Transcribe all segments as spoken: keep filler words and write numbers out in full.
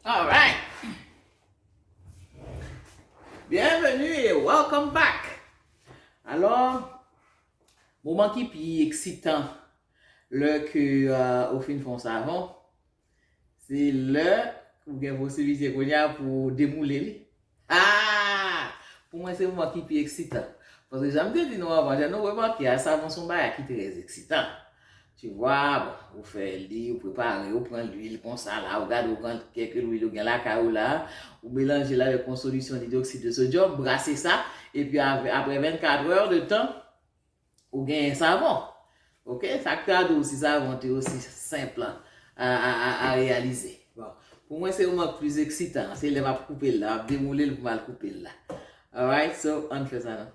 Alright. Bienvenue et welcome back. Alò, moman ki pi eksitan lè ke euh, ou fin fè yon savon, se lè ou gen posibilite kounye a pou w demoule li. Ah! Pou mwen, se moman ki pi eksitan. Paske jan m te di nou anvan, jan nou remake a, savon se yon bagay ki trè eksitan. Tu vois, bon, ou fè li, ou prepare, ou pran lwil konsa la, ou gade, ou pran kèk lwil ou gen lakay ou la, ou melanje l avèk yon solisyon idoksid de sodyòm, brase sa, epi avè- apre vennkat è de tan, ou genyen savon. Ok? Sa k ta di w si savon te osi senp a, a, a, a, a reyalize. Bon, pou mwen, se moman k plis eksitan an. Se lè m ap koupe l la, m ap demoule l pou m al koupe l la. Alright, so, ann fè sa non.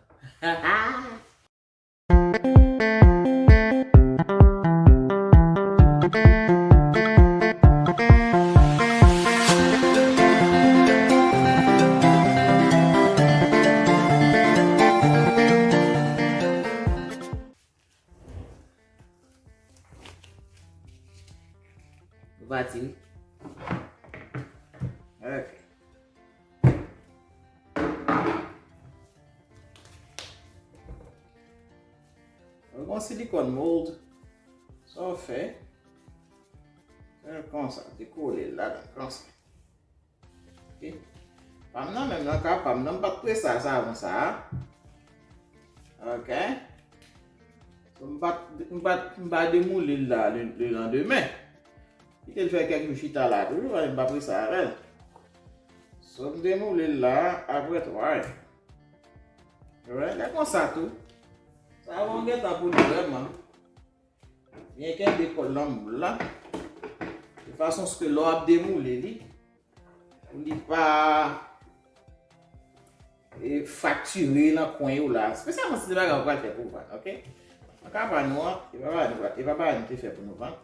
Nou pati wi. Ok. Mwen gen yon silicone mold. Sa w fè? Fè l konsa, dekole l ladan konsa. Ok. Pa m nan menm nan ka pa m nan, m pa t prese a savon sa a. Ok. So, m pa t, m pa t, m pa demoule l la le, le landemen. Kite l fè kèk jou chita la toujou, paske m pa prese avè l. So, m demoule l la apre twa è. Alright, lè konsa tou. Savon gentan pou li vrèman. Byen kenbe kòl nan moul la. De fason ske lè w ap demoule li, pou li pa e, fraktire nan kwen yo la. Espesyalman si se bagay ou pral fè pou vann, ok? Nan ka pa nou an, e pa bagay nou, e pa bagay nou te fè pou nou vann.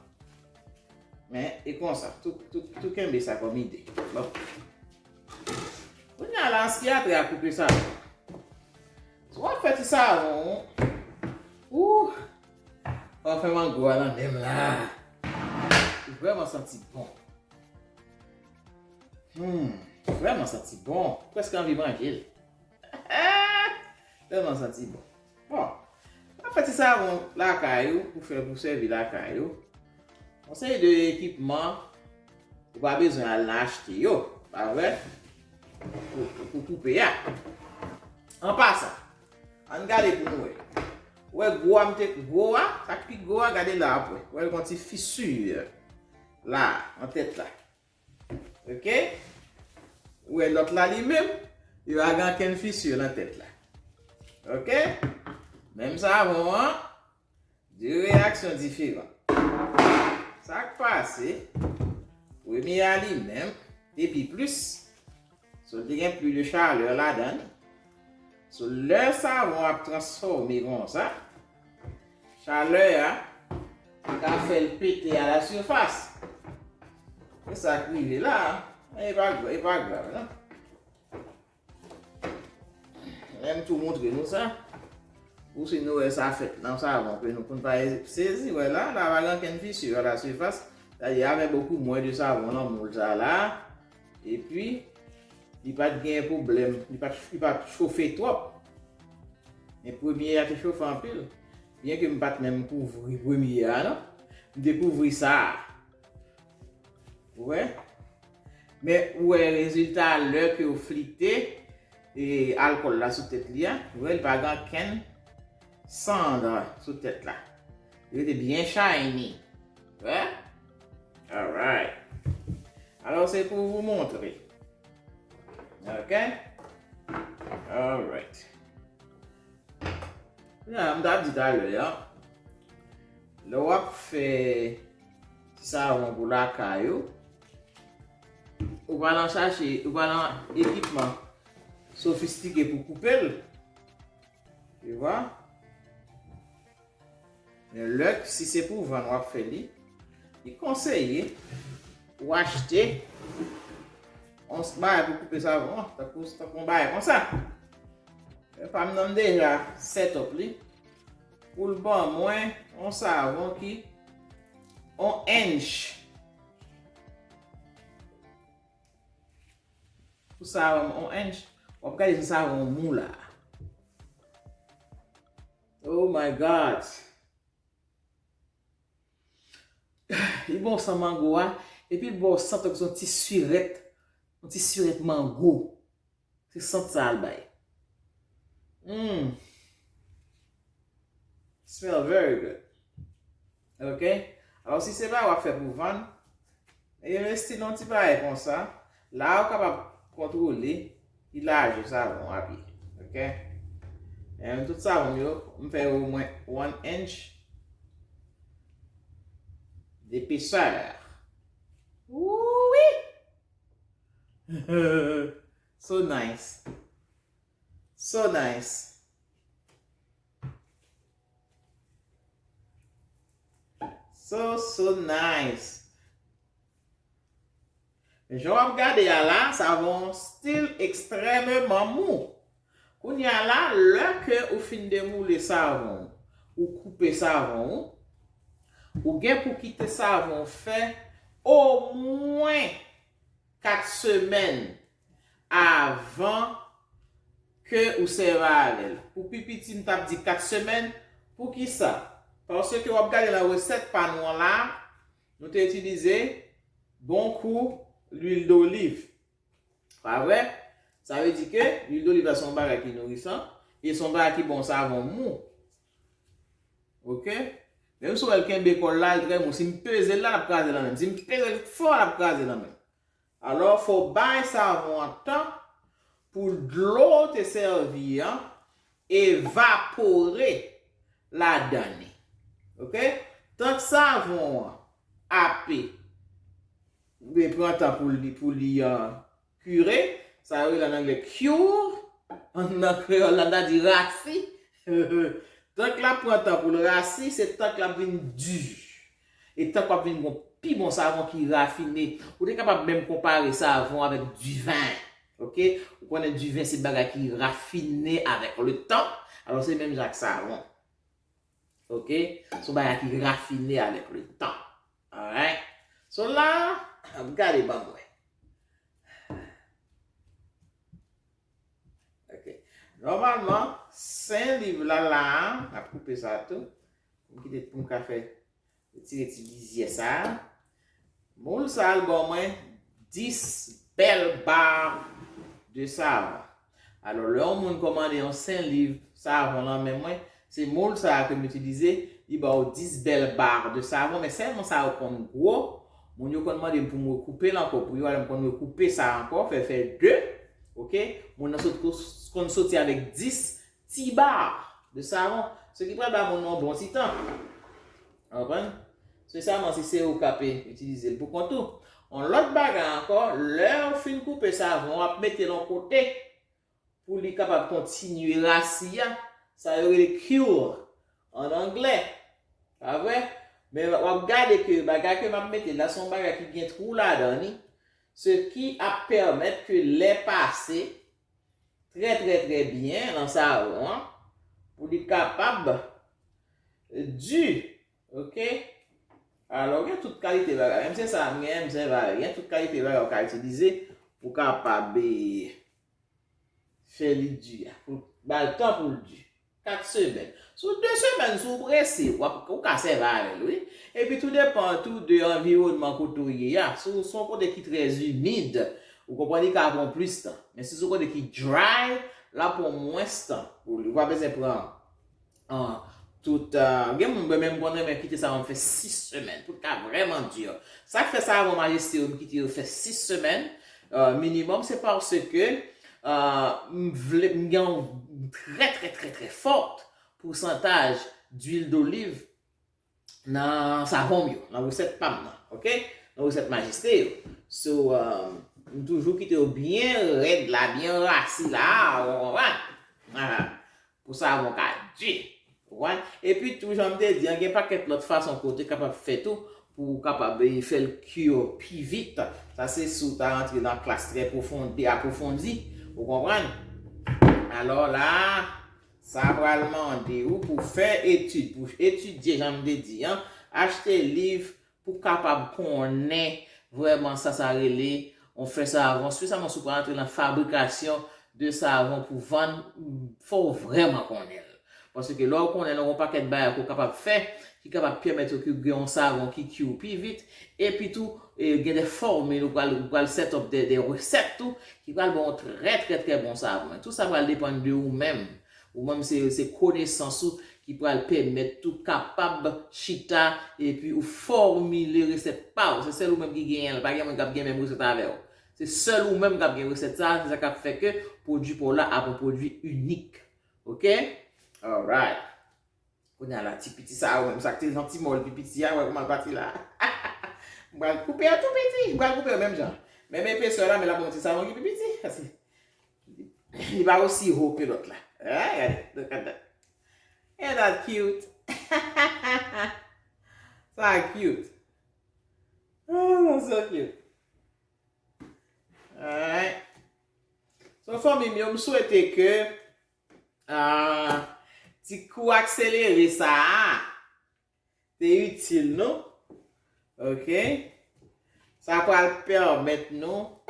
Men, e konsa, tou, tou, tou kenbe sa kòm ide. Bon. Kounye a la, aspiyatè a koupe sa. Si w ap fè ti savon, ou, pafen mango a nan men m la. Li vrèman santi bon. Hmm, vrèman santi bon. Prèske anvi manje l. Tèlman santi bon. Bon, w ap fè ti savon lakay ou, pou fè, pou sèvi lakay ou. Yon seri de ekipman, ou pa bezwen al nan achte yo, pa vre? Pou, pou, pou koupe a. An pasan, ann gade pou nou wè. Ou wè gwo a m te, gwo a, sa k pi gwo a, gade la apre. Ou wè l gon ti fisi la, nan tèt la. Ok? Ou wè lòt la li menm, li pa gen ankenn fisi nan tèt la. Ok? Menm savon an, de reyaksyon diferan. Sa k pase, premye a li menm, te pi plis, so li te gen plis de chalè ladan li. So, lè savon ap transfòme konsa, chalè a ka fè l pete a la sifas. Se sa k rive la a. E pa, e pa grav, non. Lè m tou montre nou sa. Pou si nou wè sa fèt nan savon ke nou konn pa sezi, wè la, la pa gen ankenn fisi a la sifas. Sa di avè bokou mwen de savon nan moul sa la. Epi, li pa t gen pwoblèm, li pa t, li pa t chofe twòp. Men premye a te chofe anpil. Byen ke m pa t menm kouvri premye a, non. M te kouvri sa a. Ou wè? Men ou wè rezilta lè ke w flite e alkòl la sou tèt li a. Ou wè, li pa gen ankenn sand sou tèt la. Li rete byen shiny. Wè? Alright. Alò, se pou vous montrer. Ok? Alright. Jan m t ap di talè a, lè w ap fè ti savon pou lakay ou, ou pa nan chache, ou pa nan ekipman sofistike pou koupe l. Tu vois? Men lè, si se pou vann w ap fè li, li konseye ou achte yon bagay pou koupe savon an, tankou, tankou yon bagay konsa. Men pa m nan m deja set up li pou l ban mwen yon savon ki yon inch. pou savon yon ench, w ap gade si savon mou la. Oh my God! Li bon san mango a, epi l ba w san tankou se yon ti sirèt, yon ti sirèt mango. Se sant sa l bay. Mm. Smell very good. Ok? Alò, si se bagay w ap fè pou vann, envesti nan ti bagay konsa. La, ou kapab kontwole ki lajè savon w ap ye. Ok? E tout savon m yo, m fè yo omwen one inch d'épaisseur. Ooh-wee! So nice. So nice. So, so nice. Men jan w ap gade a la, savon still ekstrèmeman mou. Kounye a la, lè ke ou fin demoule savon, ou koupe savon, ou gen pou kite savon fè omwen kat semèn avan ke ou sèvi avè l. Pou pi piti, m t ap di kat semèn. Poukisa? Paske w ap gade nan resèt pa nou an la, nou te itilize bon kou lwil doliv. Pa vre? Sa vle di ke lwil doliv la se yon bagay ki nourisan e se yon bagay ki ba w savon mou. Ok? Menm si w wè l kenbe kò l la, l trè mou. Si m peze l la, l ap kraze nan men m. Si m peze l fò, l ap kraze nan men m. Alò, fò w bay savon an tan pou dlo w te sèvi an evapore ladan li. Ok? Tank savon an ape pran tan pou li, pou li, uh, kire, sa yo rele an anglè cure, nan kreyòl la, n ta di rasi. Tank l ap pran tan pou l rasi, se tank l ap vin di. E tank w ap vin gon pi bon savon ki rafine. Ou te kapab menm konpare savon avèk diven. Ok? Ou konnen diven se bagay ki rafine avèk le tan. Alò, se menm jan ak savon. Ok? Se yon bagay ki rafine avèk le tan. Alright? So la, ap gade ban mwen. Ok. Nòmalman, sen liv la la, n ap koupe sa tou. M kite pou m ka fè retire ti lizyè sa. Moul sa al ban mwen dis bèl bar de savon. Alò, lè yon moun kòmande yon sen liv savon nan men mwen, se moul sa a ke m itilize, li ba w dis bèl bar de savon, men sèlman sa yo konn gwo. Moun yo konn mande m pou m rekoupe l ankò pou yo, alò m konn rekoupe sa ankò, fè fè de. Ok? Moun nan sot, konn soti avèk dis ti bar de savon, se ki pral ba moun nan yon bon ti tan. Ou konprann? Espesyalman si se ou k ap itilize l pou kont ou. Yon lòt bagay ankò, lè w fin koupe savon, w ap mete l yon kote pou li kapab kontinye rasi a. Sa yo rele cure an anglè. Pa vre? Men w ap gade ke bagay ke m ap mete la, se yon bagay ki gen twou ladan li. Se ki ap pèmèt ke lè pase, trè, trè, trè byen nan savon an pou li kapab di. Ok? Alò, gen tout kalite bagay. Menm se sa, m gen, m se bagay. Gen tout kalite bagay ou ka itilize pou kapab, eh, fè li di a. Pou ba l tan pou l di. Kat semèn. Sou de semèn, si w prese, w ap, ou ka sèvi avè l, wi. Epi tou depan tou de anviwònman kote w ye a. Si w se yon kote ki trè imid, ou konprann li ka pran plis tan. Men si se yon kote ki dry, l ap pran mwens tan pou li. Ou pa bezwen pran, ah, tout, ah, gen moun, mwen menm, m konn renmen kite sa, m fè sis semèn. Pou l ka vrèman di. Sa k fè savon majeste yo, m kite yo fè sis semèn, ah, minimòm, se paske, ah, m vle, m gen yon trè, trè, trè, trè fòt pousantaj dwil doliv nan savon m yo, nan resèt pa m nan, ok? Nan resèt majeste yo. So, um, m toujou kite yo byen rèd la, byen rasi la, ou konprann? Ah, pou savon ka di. Ou konprann? Epi tou, jan m te di an, gen pakèt lòt fason ke w te kapab fè tou, pou w kapab, eh, fè l kire pi vit. Sa se si w ta rantre nan klas trè pwofondi, apwofondi. Ou konprann? Alò la, sa pral mande ou pou fè etid, pou etidye, jan m te di an, achte liv pou kapab konnen vrèman sa sa rele, ou fè savon, espesyalman si w pral antre nan fabrikasyon de savon pou vann, fò w vrèman konnen l. Paske lè w konnen l, gen yon pakèt bagay ke w kapab fè ki kapab pèmèt ou ke gen yon savon ki kwi w pi vit. Epi tou, e, gen de fòmil, ou pral, ou pral set up de, de resèt tou ki pral ba w yon trè, trè, trè bon savon. Men tou sa pral depann de ou menm. Ou menm se, se konesans ou ki pral pèmèt ou kapab chita epi ou fòmile resèt pa w. Se sèl ou menm ki genyen l. Pa gen moun k ap gen menm resèt avè w. Se sèl ou menm k ap gen resèt sa, se sa k ap fè ke pwodui pa w la ap yon pwodui inik. Oke? Alright. Kounye a la, ti piti sa yo menm, sa k te nan ti mòl pi piti a, wè kòman l pati la. M pral koupe yo tou piti, m pral koupe yo menm jan. Menm epesè la, men l ap yon ti savon ki pi piti. Paske li pa osi wo ke lòt la. Ah, gade, look at that. Ain't that cute? Sa cute. Oh, so cute. Alright. So, fanmi m yo, m swete ke, ah, ti kou akselere sa a te itil nou. Oke? Sa pral pèmèt nou,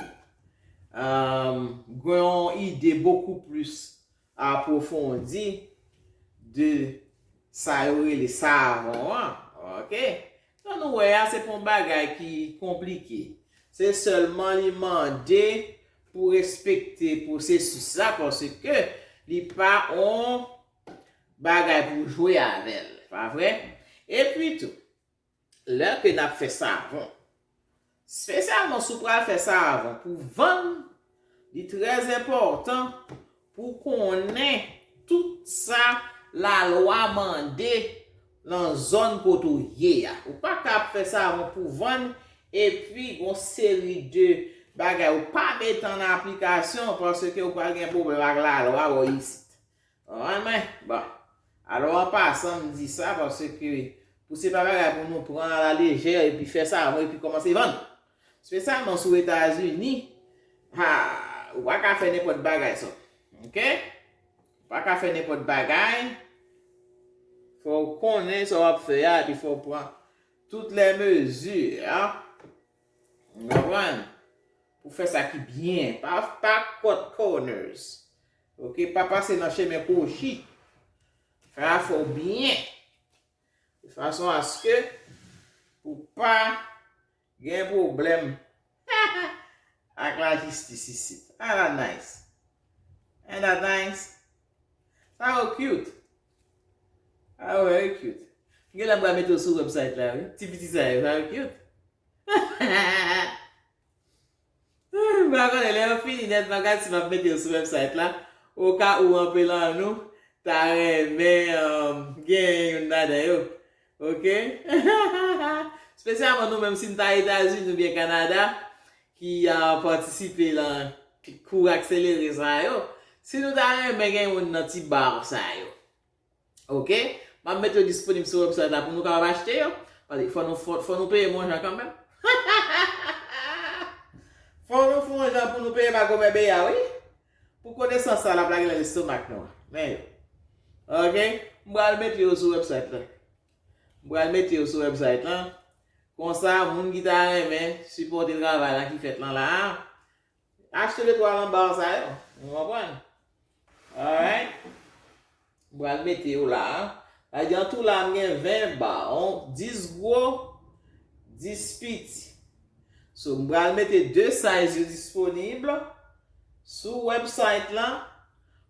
um, gen yon ide bokou plis apwofondi de sa yo rele savon an. Oke? Jan nou wè a, se pa yon bagay ki konplike. Se sèlman li mande pou respekte pwosesis la, paske li pa yon bagay pou jwe avè l, pa vre? Epi tou, lè ke n ap fè savon, espesyalman si w pral fè savon pou vann, li trè enpòtan pou w konnen tout sa lalwa mande nan zòn kote w ye a. Ou pa ka ap fè savon pou vann epi gon seri de bagay ou pa mete an aplikasyon paske ou pral gen pwoblèm ak lalwa bò isit. Konprann mwen? Bon. Alò, an pasan, m di sa paske pou se pa bagay pou nou pran alalejè epi fè savon epi kòmanse vann. Espesyalman sou Etazini, ha, ou pa ka fè nenpòt bagay sa. Oke? Ou pa ka fè nenpòt bagay. Fò w konnen sa w ap fè a, epi fò w pran toutes les mesures, hein? Ou konprann? Pou fè sa ki byen. Pa, pa cut corners. Oke? Pa pase nan chemen kwochi. Fè afè w byen. De fason aske pou pa gen pwoblèm ak lajistis isit. Ain't that nice? Ain't that nice? Sa yo cute. Sa yo very cute. M genlè m pral mete yo sou website la, wi. Ti piti sa yo, sa yo cute. M pa konnen, lè yo fini nèt, m ap gade si m ap mete yo sou website la. Oka ou anpe lan nou ta renmen, um, genyen youn ladan yo. Oke? Espesyalman nou menm, si n ta Etazini oubyen Kanada, ki, uh, patisipe nan kou akselere sa yo, si nou ta renmen gen youn nan ti bar sa yo, oke? M ap mete yo disponib sou website la pou nou kapab achte yo. Paske fò nou, fò, fò nou peye manje kanmenm. Fò nou fè yon jan pou nou peye pa gwo bebe a, wi. Pou konesans sa l ap lage nan lestomak nou an. Men yo. Oke? M pral mete yo sou website la. M pral mete yo sou website la. Konsa, moun ki ta renmen sipòte travay la ki fèt lan la a, achte de twa lan bar sa yo. Ou konprann? Alright? M pral mete yo la a. Sa vle di, an tou la, m gen ven bar. On, dis gwo, dis piti. So, m pral mete de size yo disponib sou website la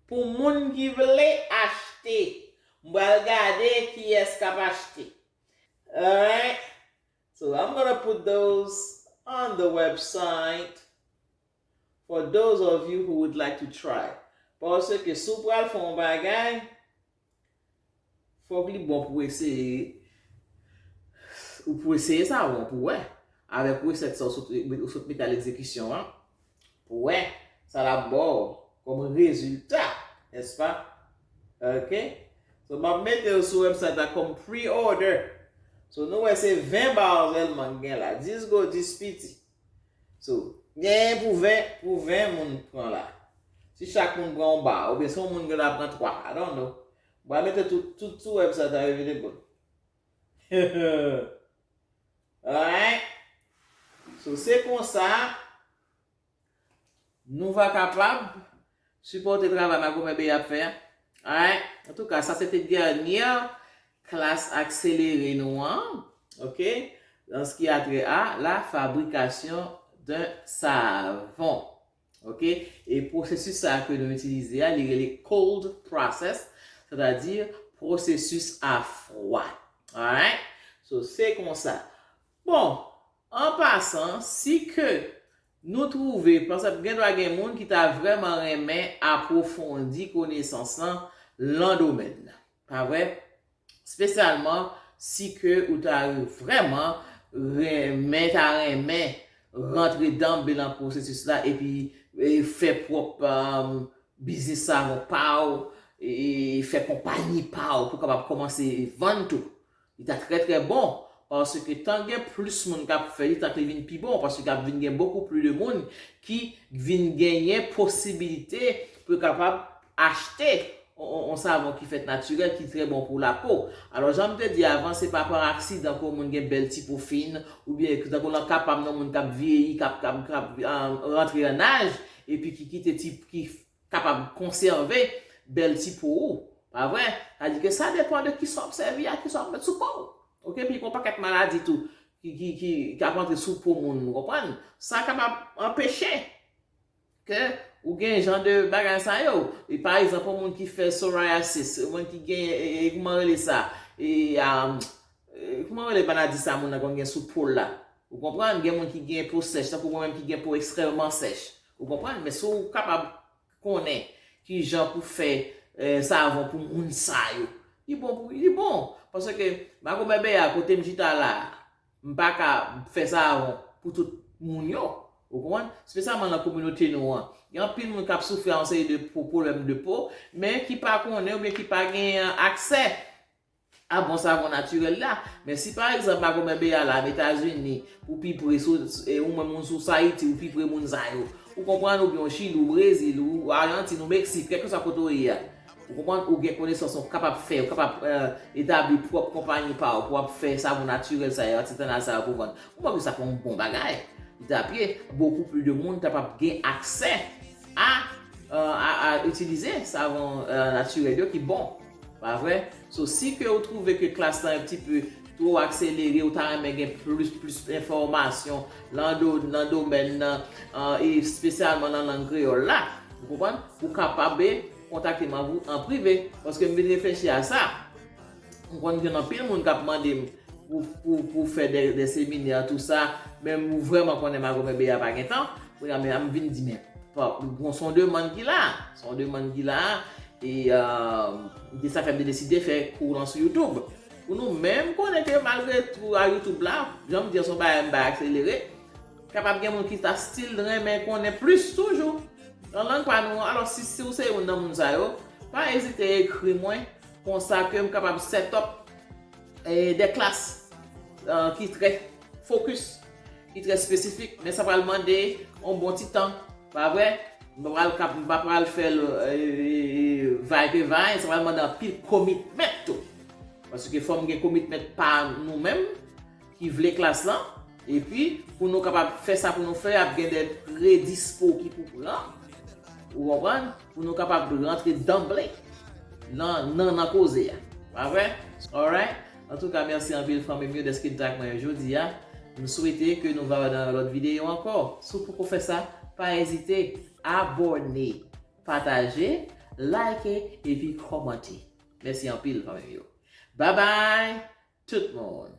pou moun ki vle achte. M pral gade kiyès k ap achte. Alright? So, I'm gonna put those on the website for those of you who would like to try. Paske si w pral fè yon bagay, fòk li bon pou eseye. Ou pou eseye sa, bon, pou wè. Avèk resèt sa ou sot, ou sot mete a legzekisyon an, pou wè sa l ap ba w kòm rezilta, nèspa? Oke? So, m ap mete yo sou website la kòm pre-order. So, nou wè se ven bar sèlman k gen la. Dis gwo, dis piti. So, genyen pou ven, pou ven moun pran la. Si chak moun pran yon bar, oubyen si yon moun gen dwa pran twa, I don't know. M pral mete tout, tout sou website la, evidently. Alright? So, se konsa, nou va kapab sipòte travay Makomè Bèya ap fè a. Alright? Antouka, sa se te dènye klas akselere nou an, ok? Dans ce qui a trait à la fabrication d'un savon. Ok? E pwosesis sa ke nou itilize a, li rele cold process, sètadi pwosesis a fwa. Alright? So, se konsa. Bon, an pasan, si ke nou twouve, paske gen dwa gen moun ki ta vrèman renmen apwofondi konesans lan nan domèn nan. Pa vre? Espesyalman si ke ou ta vrèman renmen, ta renmen rantre danble nan pwosesis la epi e, fè pwòp um, biznis savon pa w, e, fè konpayi pa w pou kapab kòmanse vann tou. Li ta trè trè bon, paske tan gen plis moun k ap fè li, tan k li vin pi bon, paske ap vin gen bokou plis de moun ki vin genyen posibilite pou yo kapab achte yon savon ki fèt natirèl, ki trè bon pou lapo. Alò, jan m te di avan, se pa pa aksidan ke yon moun gen bèl ti po fin, oubyen tankou nan ka pa m, nan moun k ap vyeyi, k ap, k ap, k ap rantre an aj, epi ki kite ti, ki kapab konsève bèl ti po ou. Pa vre? Sa di ke sa depan de kisa w ap sèvi a, kisa w ap met sou po w. Ok, epi gen yon pakèt maladi tou ki, ki, ki, ki ap antre sou po moun, ou konprann? Sa kapab anpeche ke ou gen jan de bagay sa yo. E pa egzanp, yon moun ki fè psoriasis, yon moun ki gen, e, e, kouman rele sa? E, um, e, kouman rele maladi sa moun nan konn gen sou po l la? Ou konprann? Gen moun ki gen po sèch, tankou mwen menm ki gen po ekstrèmman sèch. Ou konprann? Men si w kapab konnen ki jan pou fè e, savon pou moun sa yo, li bon pou li bon. Paske Makomè Bèya, kote m chita la, m pa ka fè savon pou tout moun yo. Ou konprann? Espesyalman nan kominote nou an. Gen anpil moun k ap soufri a yon seri de po, pwoblèm de po, men ki pa konnen oubyen ki pa gen aksè a bon savon natirèl la. Men si pa egzanp Makomè Bèya la, Etazini, ou pi pre sou, e, ou menm moun sou Ayiti, ou pi pre moun sa yo. Ou konprann, oubyen ou Chili, ou Brezil, ou Ajantin, ou Meksik, kèlkeswa kote w ye a. Ou konprann, ou gen konesans, ou kapab fè, ou kapab e, etabli pwòp konpayi pa w pou w ap fè savon natirèl sa yo, atitanal sa yo pou vann. Ou pa vle sa fè yon bon bagay? Li t ap ye, bokou plis de moun t ap ap gen aksè a, e, a, a itilize savon e, natirèl yo ki bon. Pa vre? So, si ke ou twouve ke klas lan yon ti pe two akselere, ou ta renmen gen plis, plis enfòmasyon nan, do, nan domèn nan, e, espesyalman nan lang kreyòl la, ou konprann? Ou kapab e, kontakte m an, an prive, paske m vin reflechi a sa. M konn gen anpil moun k ap mande m pou, pou, pou fè de, de seminè, tou sa, men ou vrèman konnen Makomè Bèya pa gen tan. Kounye a, men m vin di, men, pa, bon, se yon demann ki la, se yon demann ki la, e, e, se sa fè m te deside fè kou lan sou YouTube. Pou nou menm konnen ke malgre tou a YouTube la, jan m di an, se yon bagay m bay akselere, kapab gen moun ki ta still renmen konnen plis toujou nan lang pa nou an. Alò, si, si w se youn nan moun sa yo, pa ezite ekri mwen, konsa ke m kapab set up e, de klas e, ki trè focus, ki trè espesifik, men sa pral mande yon bon ti tan, pa vre? M pa pral kap, m pa pral fè l e, e, e, vaye ke vaye, sa pral mande anpil commitment tou. Paske fò m gen commitment pa nou menm ki vle klas lan, epi pou nou kapab fè sa pou nou fè, ap gen de predispo ki pou pran, ou konprann, pou nou kapab rantre danble nan, nan, nan koze a. Pa vre? Alright? Antouka, mèsi anpil fanmi m yo dèske n t ak mwen jodi a. M swete ke nou va wè nan lòt videyo ankò. Si w poko fè sa, pa ezite abòne, pataje, like epi kòmante. Mèsi anpil fanmi m yo. Babay tout moun.